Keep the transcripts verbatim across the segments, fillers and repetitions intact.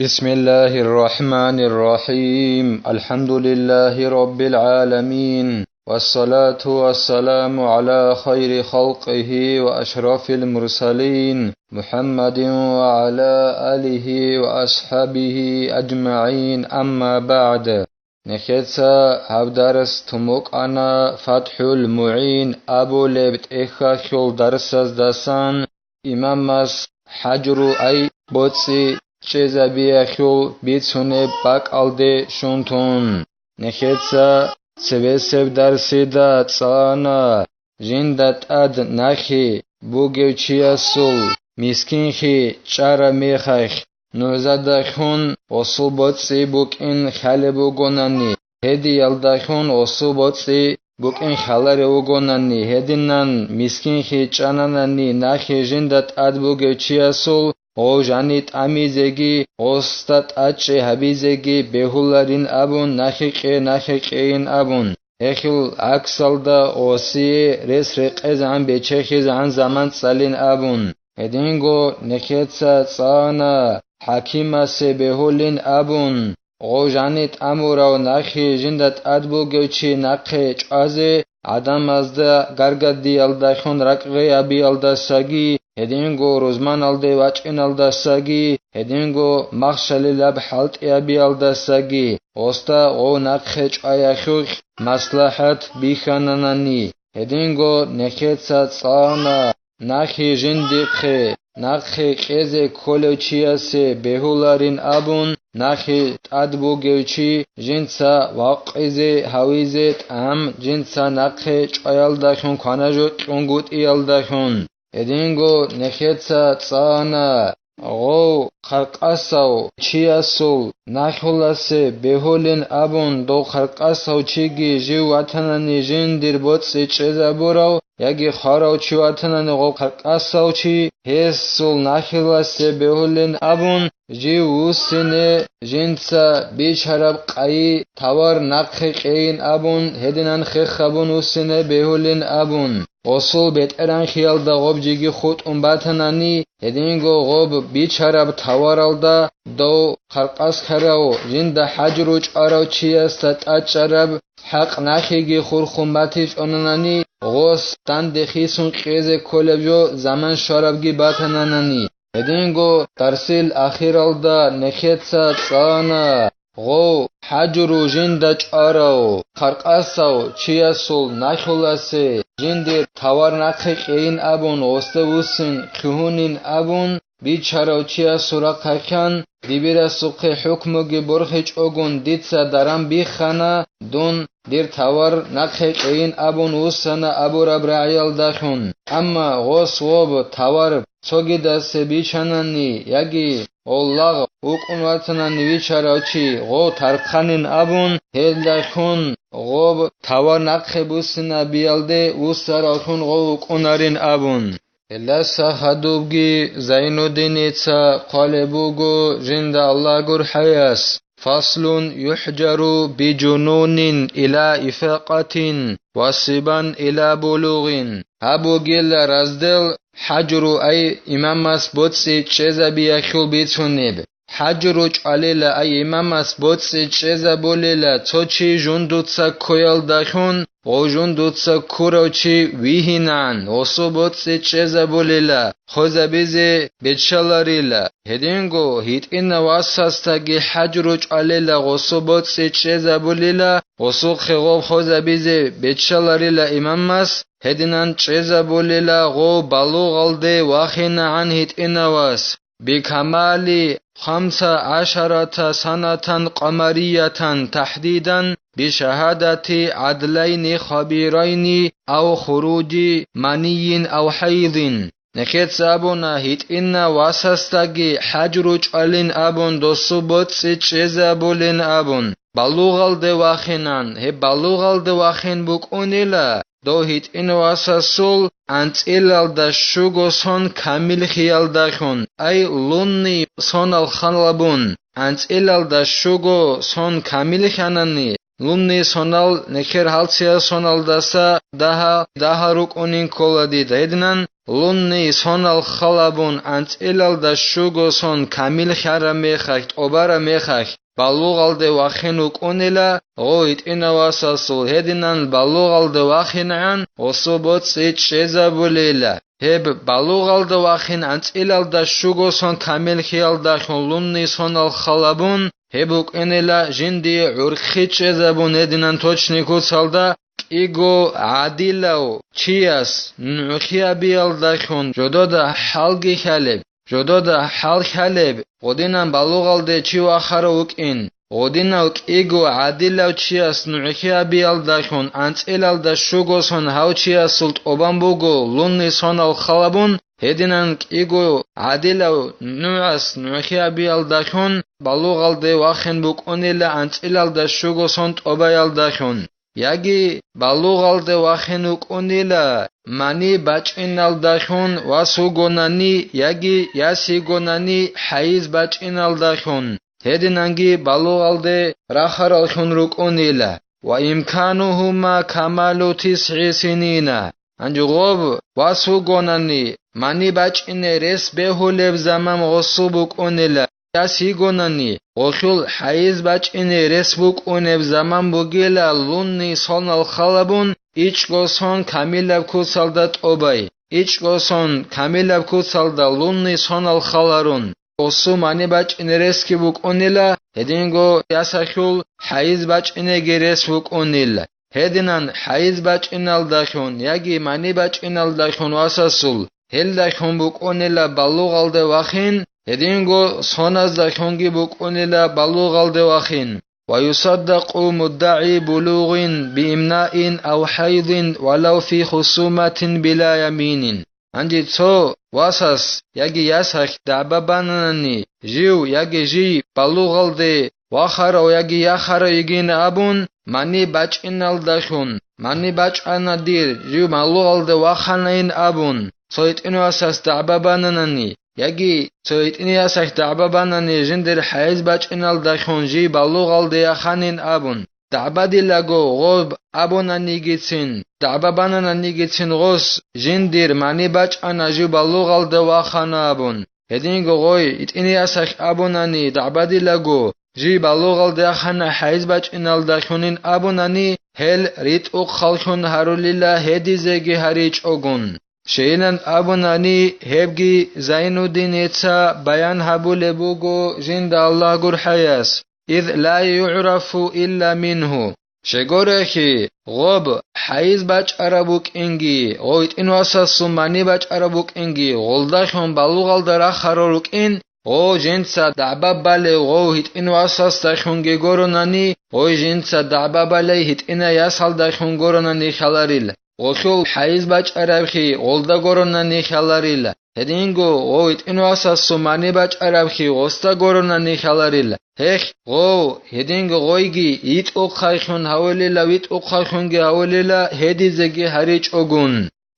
بسم الله الرحمن الرحيم. الحمد لله رب العالمين. والصلاة والسلام على خير خلقه وأشرف المرسلين محمد وعلى آله وأصحابه أجمعين. أما بعد. Нехеца гьаб дарс тумукъана ФатхӀул МугӀин абулеб тӀехьалъул дарсаздасан, имамас хӀажру ай боцӀи чӀезабиялъул бицунеб бакӀалде щун тун. Нехеца цебесеб дарсида цӀана жинда тӀад нахи бугев чиясул мискинхи чӀараб мехалъ, нугӀзадалъун гъосул боцӀи букӀин хъалеб бугонани, гьедиялдалъун гъосул боцӀи букӀин хъаларев вугонани, гьединан мискинхи чӀананани нахи жинда тӀад бугев чиясул, гъов жани тӀамизеги, гъосда тӀачӀи гьабизеги бегьуларин абун, нахи кье, нахи кьейин абун. Гьехил гӀаксалда гъосие рес рекъезегӀан, бечехьизегӀан заман цӀалин абун. Гьединго нехеца цӀана хӀакимасе бегьулин абун, гъов жани тӀамурав нахи жинда тӀад бугев чи нахъе чӀвазе, гӀадамазда гаргадиялдалъун ракӀгъей гьабиялдасаги, гьединго рузманалде вачӀиналдасаги, гьединго махщалилаб хӀалтӀи гьабиялдасаги, гъосда гъов нахъе чӀваялъухъ маслахӀат бихьананани, гьединго нехеца цӀана нахи жиндихъе нахъе кьезе кколев чиясе бегьуларин абун, нахи тӀад бугев чи жинца вакъизе гьавизе тӀам жинца нахъе чӀваялдалъун кванажо кьунгутӀиялдалъун. Гьединго нехеца цӀана гъов хъаркъасав чиясул нахуласе бегьулин абун, дов хъаркъасав чиги жив ватанани жиндир боцӀи чӀезабурав яги хварав чи ватанани гъов хъаркъасав чи, гьесул нахиласе бегьулин абун, жив вуссине жинца бичараб къайи тавар нахъе кьейин абун, гьединан хехабун вуссине бегьулин абун. Гъосул бетӀергьанлъиялда гъоб жиги хутӀун батанани, гьединго гъоб бичараб таваралда дов хъаркъас ккарав, жинда хӀажру чӀварав чиясда тӀачӀараб хӀакъ нахиги хурхун батичӀонанани, гъос данде хисун кьезе кколеб жо заман щварабги батананани. Гьединго дарсил ахиралда нехеца цӀана гъов хӀажру жинда чӀварав хъаркъасав чиясул нахуласе жиндир тавар нахъе кьейин абун, гъосда вуссин хьугьунин абун, бичарав чиясул рахъалъан, дибирасухъе хӀукмуги борхичӀогун дица даран биххана, дун дир тавар нахъе кьейин абун вуссана абураб рагӀиялдалъун. Амма гъос гъоб тавар цогидасе бичанани яги гъоллагъ вукӀун ватанани вичарав чи гъов тархъанин абун, гьелдалъун гъоб тавар нахъе буссинабиялде вуссаравлъун гъов вукӀунарин абун. Гьелдаса хадубги Зайнуддиница хъвалеб буго, жинда Аллагь гурхӀаяс: «Фаслун юхӀжару би жунунин ила ифакъатин ва сибан ила булугъин». Гьаб бугела раздел хӀажру ай имамас боцӀи чӀезабиялъул бицунеб. ХӀажру чӀвалела ай имамас боцӀи чӀезабулела цо чи жундуца ккоялдалъун, гъов жундуца ккурав чи вигьинан, гъосул боцӀи чӀезабулела, хвезабизе беччаларила. Гьединго гьитӀинав васасдаги хӀажру чӀвалела, гъосул боцӀи чӀезабулела, гъосухъе гъов хвезабизе беччаларила имамас, гьединан чӀезабулела гъов балугъалде вахинагӀан гьитӀинав вас. بكمال خمس عشرة سنة قمرية تحديدا بشهادة عدلين خبيرين أو خروج مني أو حيض. Нехеца абуна, гьитӀинав васасдаги хӀажру чӀвалин абун, досул боцӀи чӀезабулин абун, балугъалде вахинан, гьеб балугъалде вахин букӀунила, дов гьитӀинав васасул анцӀилалда щуго сон камилхиялдалъун, ай лунный сонал халабун, анцӀилалда щуго сон камилхьанани, лунни сонал, нехер гьалциял соналдаса дагьа, дагьа рукӀунин ккола дида. Гьединан лунни сонал халабун анцӀилалда щуго сон камил хьараб мехалъ, тӀобараб мехалъ, балугъалде вахин вукӀунила гъов гьитӀинав васасул. Гьединан балугъалде вахинегӀан гъосул боцӀи чӀезабулила. Гьеб балугъалда вахин анцӀилалда щуго сон камил хьиялдалъун лунни сонал халабун, гьеб букӀинила жиндие гӀурхъи чӀезабун гьединан точни куцалда, кӀиго гӀадилав чияс нугӀлъи гьабиялдалъун жодода хӀалги хьалеб, жодода хӀал хьалеб, гъодинан балугъалде чи вахарав вукӀин, гъодинав кӀиго гӀадилав чияс нугӀлъи гьабиялдалъун анцӀилалда щуго сон гьав чиясул тӀобан буго лунни сонал халабун, гьединан кӀиго гӀадилав нугӀас нугӀлъи гьабиялдалъун балугъалде вахин букӀунила анцӀилалда щуго сон тӀобаялдалъун. Яги балугъалде вахин вукӀунила мани бачӀиналдалъун вас вугонани, яги яс йигонани хӀайз бачӀиналдалъун, гьединанги балугъалде рахараллъун рукӀунила. Ва имканухума камалу тисгӀи синина. Гьанже гъоб вас вугонани, мани бачӀине рес бегьулеб заман гъосул букӀунила. Яс йигонани, гъолъул хӀайз бачӀине рес букӀунеб заман бугила лунни сонал халабун ичӀго сон камилаб куцалда тӀобай, ичӀго сон камилаб куцалда лунни сонал халарун. Гъосул мани бачӀине ресги букӀунила, гьединго ясалъул хӀайз бачӀинеги рес букӀунила. Гьединан хӀайз бачӀиналдалъун яги мани бачӀиналдалъун васасул, гьелдалъун букӀунила балугъалде вахин, гьединго соназдалъунги букӀунила балугъалде вахин. Ва юсаддакъу муддагӀи булугъин биимнаин ав хӀайзин валав фи хусуматин била яминин. Гьанже цо васас яги ясалъ дагӀба бананани, жив яги жий балугъалде вахарав яги яхарав йигин абун, мани бачӀиналдалъун, мани бачӀана дир, жив балугъалде ваханайин абун, цо гьитӀин васас дагӀба бананани, яги цо гьитӀин ясалъ дагӀба банани, жиндир хӀайз бачӀиналдалъун жий балугъалде яханин абун, дагӀбадилаго гъоб абунанигицин, дагӀба банананигицин гъос, жиндир мани бачӀана жив балугъалде вахана абун, гьединго гъой гьитӀиниясалъ абунани, дагӀбадилаго жий балугъалде вахана хӀайз бачӀиналдалъунин абунани, гьел ритӀухъаллъун гьарулила гьедизеги гьаричӀогун. Щайилан абунани, гьебги Зайнуддиница баян гьабулеб буго жинда Аллагь гурхӀаяс, «Из ла югӀрафу илла мингьу». Щегорехи, гъоб хӀайз бачӀараб букӀинги, гъов гьитӀин васасул мани бачӀараб букӀинги, гъолдалъун балугъалда рахарал рукӀин, гъов жинца дагӀба балев гъов гьитӀин васасдалъунги горонани, гъой жинца дагӀба балей гьитӀинай ясалдалъун горонани хьаларил. Гъолъул хӀайз бачӀарабхъи гъолда горонани хьаларила, гьединго гъов гьитӀин васасул мани бачӀарабхъи гъосда горонани хьаларила. Гьелъ гъов, гьединго гъойги йитӀухъайхун гьавулила, витӀухъайхунги гьавулила, гьедизеги гьаричӀогун.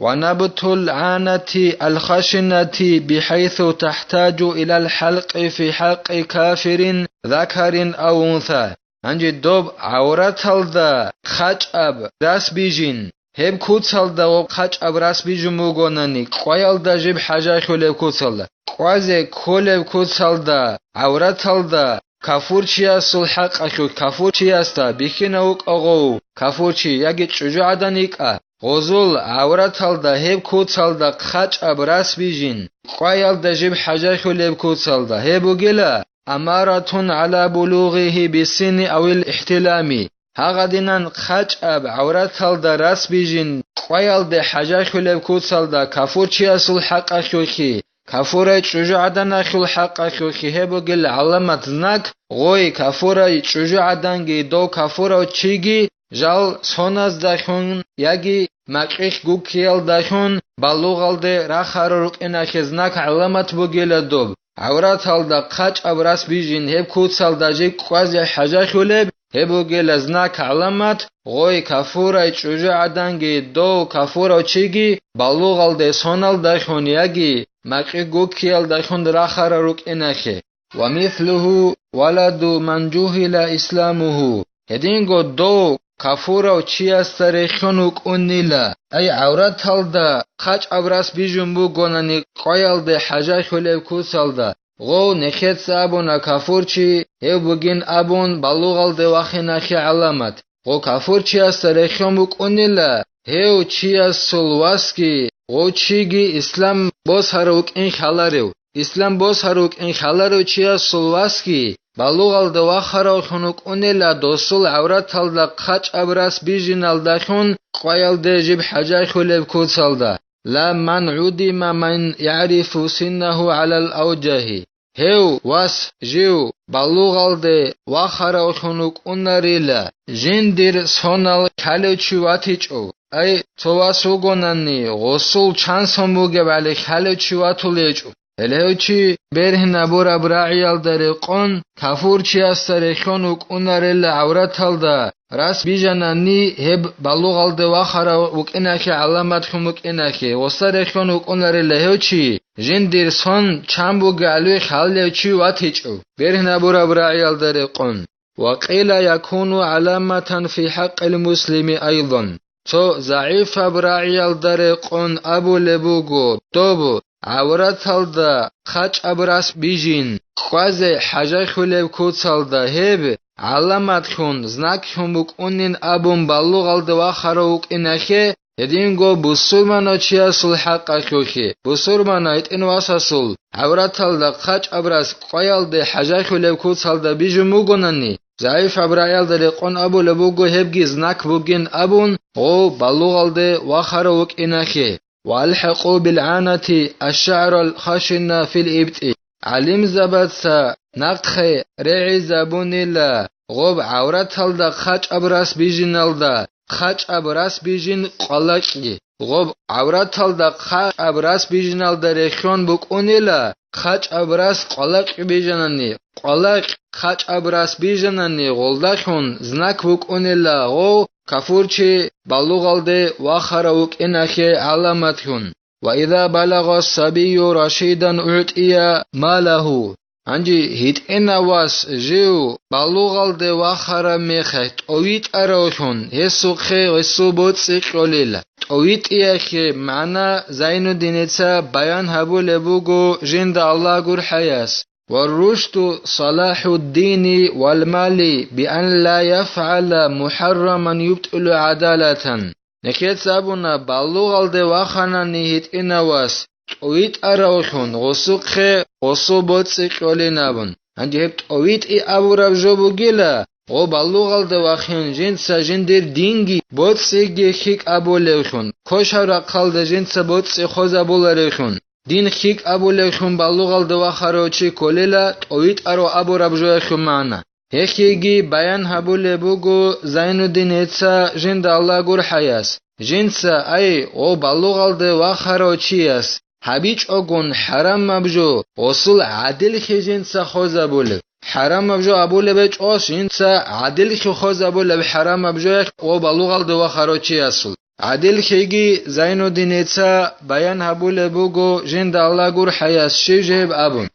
Ва набтул гӀанати алхашинати бихӀайсу тахӀтаджу илал хӀалкъи фи хӀакъи кафирин закарин ав унса. Гьанже доб гӀавраталда хъачӀаб рас бижин, гьеб куцалда гъоб хъачӀаб рас бижун бугонани, къваялда жиб хӀажалъулеб куцалда, къвазе кколеб куцалда, гӀавраталда, кафурчиясул хӀакъалъулъ кафурчиясда бихьинав вукӀа гъов, кафурчи яги чӀужугӀадан йикӀа, гъозул гӀавраталда гьеб куцалда хъачӀаб рас бижин, къваялда жиб хӀажалъулеб куцалда, гьеб бугила, амаратун гӀала булугъигьи биссини авил ихтилами, гьагъадинан хъачӀаб гӀавраталда рас бижин къваялде хӀажалъулеб куцалда кафурчиясул хӀакъалъулъги, кафурай чӀужугӀаданалъул хӀакъалъулъги гьеб бугел гӀаламат, знак, гъой кафурай чӀужугӀаданги дов кафурав чиги жал соназдалъун яги макьилъ гуккиялдалъун балугъалде рахарал рукӀиналъе знак-гӀаламат бугила доб. ГӀавраталда хъачӀаб рас бижин гьеб куцалда жиб къвазе хӀажалъулеб, гьеб бугила знак-гӀаламат, гъой кафурай чӀужугӀаданги дов кафурав чиги балугъалде соналдалъун яги макьи гуккиялдалъун рахарал рукӀиналъе. Ва мислугьу валаду ман жугьила исламугьу, Гьединго дов кафурав чиясда рехьон вукӀунила, ай гӀавраталда хъачӀаб рас бижун бугонани къваялде хӀажахьулеб куцалда, гъов нехеца абуна кафурчи гьев бугин абун балугъалде вахинахъе гӀаламат. Гъо кафурчиясда рехьон букӀунила гьев чиясул васги, гъо чиги ислам босарав вукӀин хьаларев. Ислам босарав вукӀин хьаларав чиясул васги балугъалда вахаравлъун вукӀунила досул гӀавраталда хъачӀаб рас бижиналдалъун къваялде жиб хӀажахьулеб куцалда. Ла ман гӀудима ман ягӀрифу синнагьу гӀалал авжагьи. Гьев вас жив балугъалде вахаравлъун вукӀунарила, жиндир сонал лъалев чи ватичӀо. Ай, цо вас вугонани, гъосул чан сон бугебали лъалев чи ватулечӀо. Гьеле гьев чи бергьинабураб рагӀиялда рекъон, кафурчиясда рехьон вукӀунарила гӀавраталда, рас бижанани гьеб балугъалде вахарав вукӀинахъе гӀаламатлъун букӀинахъе, гъоса рехьон вукӀунарила гьев чи, жиндир сон чан бугеалви хьалев чи ватичӀо, бергьинабураб рагӀиялда рекъон. Ва къила якуну гӀаламатан фи хӀакъил муслими айдан. Цо загӀипаб рагӀиялда рекъон абулеб буго, доб гӀавраталда хъачӀаб рас бижин, кквазе хӀажахьулеб куцалда гьеб гӀаламатлъун, знаклъун букӀунин абун балугъалде вахарав вукӀинахъе, гьединго бусурманав чиясул хӀакъалъулъе, бусурманав гьитӀин васасул гӀавраталда хъачӀаб рас ккваялде хӀажахьулеб куцалда бижун бугонани, загӀипаб рагӀиялда рекъон абулеб буго гьебги знак бугин абун, гъов балугъалде вахарав вукӀинахъе. Ва алхӀакъу билгӀанати ашшагӀрал хашина фил ибтӀи. ГӀалимзабаца нахъе регӀизабунила гъоб гӀавраталда хъачӀаб рас бижиналда, хъачӀаб рас бижин къвалакьги. Гъоб гӀавраталда хъачӀаб рас бижиналда рехьон букӀунила, хъачӀаб рас къвалакь бижанани, къвалакь хъачӀаб рас бижанани гъолдалъун знак букӀунила гъов кафурчи балугъалде вахарав вукӀинахъе гӀаламатлъун. Ва иза балагъа сабию рашидан угӀтӀия малагьу. Гьанже гьитӀинав вас жив балугъалде вахараб мехалъ тӀовитӀаравлъун гьесухъе гьесул боцӀи кьолила. ТӀовитӀиялъе магӀна Зайнуддиница баян гьабулеб буго жинда Аллагь гурхӀаяс. Ва рушду салахӀуддини вал мали би ан ла яфгӀала мухӀарраман юбтӀилу гӀадалатан. Нехеца абуна, балугъалде ваханани гьитӀинав вас, тӀовитӀаравлъун гъосухъе гъосул боцӀи кьолин абун. Гьанже гьеб тӀовитӀи абураб жо бугила, гъо балугъалде вахин жинца жиндир динги боцӀиги хьикӀ абулевлъун, кошав рахъалда жинца боцӀи хозабуларевлъун, дин хьикӀ абулевлъун балугъалде вахарав чи кколила, тӀовитӀарав абураб жоялъул магӀна. Гьехиги баян гьабулеб буго Зайнуддиница жинда Аллагь гурхӀаяс. Жинца, ай, гъо балугъалде вахарав чияс гьабичӀогун хӀарамаб жо, гъосул гӀадиллъи жинца хозабулеб. ХӀарамаб жо абулеб гьечӀо, жинца гӀадиллъи хозабулеб хӀарамаб жоялъ гъо балугъалде вахарав чиясул. ГӀадиллъиги Зайнуддиница баян гьабулеб буго жинда Аллагь гурхӀаяс щиб жо гьеб абун.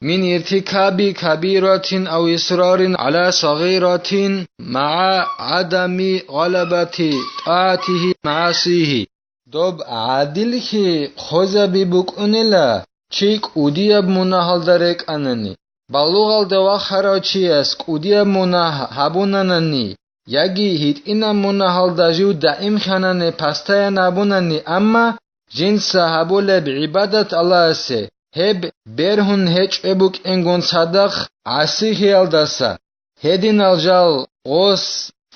Мин иртикаби кабиратин ав исрарин гӀала сагъиратин магӀа гӀадами гъалабати тӀагӀатигьи магӀасигьи. Доб гӀадиллъи хозаби букӀунила, чи кӀудияб мунагьалда рекӀанани, балугъалда вахарав чияс кӀудияб мунагь гьабунанани, яги гьитӀинаб мунагьалда жив даимлъанани, постоянно абунани, амма жинца гьабулеб гӀибадат Аллагьасе, гьеб бергьун гьечӀеб букӀингун цадахъ гӀасихьиялдаса, гьединал жал гъос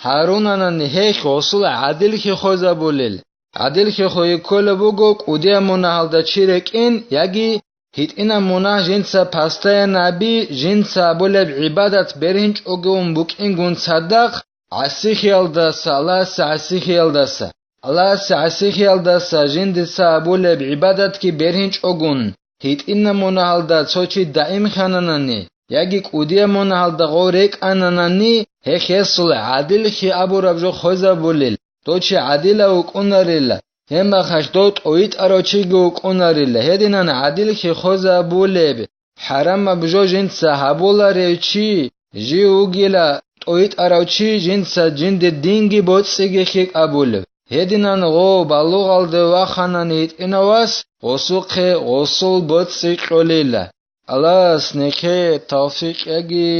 гьарунанани гьелъ гъосул гӀадиллъи хозабулел. ГӀадиллъи хойи кколеб буго кӀудияб мунагьалда чи рекӀин яги гьитӀинаб мунагь жинца постоянно аби, жинца абулеб гӀибадат бергьинчӀого букӀингун цадахъ гӀасихьиялдаса, Аллагьасе гӀасихьиялдаса. Аллагьасе гӀасихьиялдаса жиндица абулеб гӀибадатги бергьинчӀогун, гьитӀинаб мунагьалда цо чи даимлъананани яги кӀудияб мунагьалда гъов рекӀананани, гьехъ гьесул гӀадиллъи абураб жо хозабулел, дов чи гӀадилав вукӀунарила, гьебмехалъ дов тӀовитӀарав чиги вукӀунарила. Гьединан гӀадиллъи хозабулеб хӀарамаб жо жинца гьабуларев чи жив вугила, тӀовитӀарав чи жинца жинде динги боцӀиги хьикъабулев. Гьединан гъо балугъалде ваханани гьитӀинав вас гъосухъе гъосул боцӀи кьолила. Аллагьас нехее тавфикъ яги,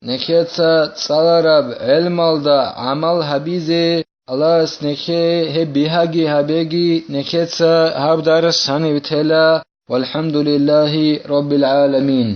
нехеца цӀалараб гӀелмалда гӀамал гьабизе, Аллагьас нехее гьеб бигьаги гьабеги, нехеца гьаб дарс гьанив тела. ВалхӀамдулиллагьи раббил гӀаламин.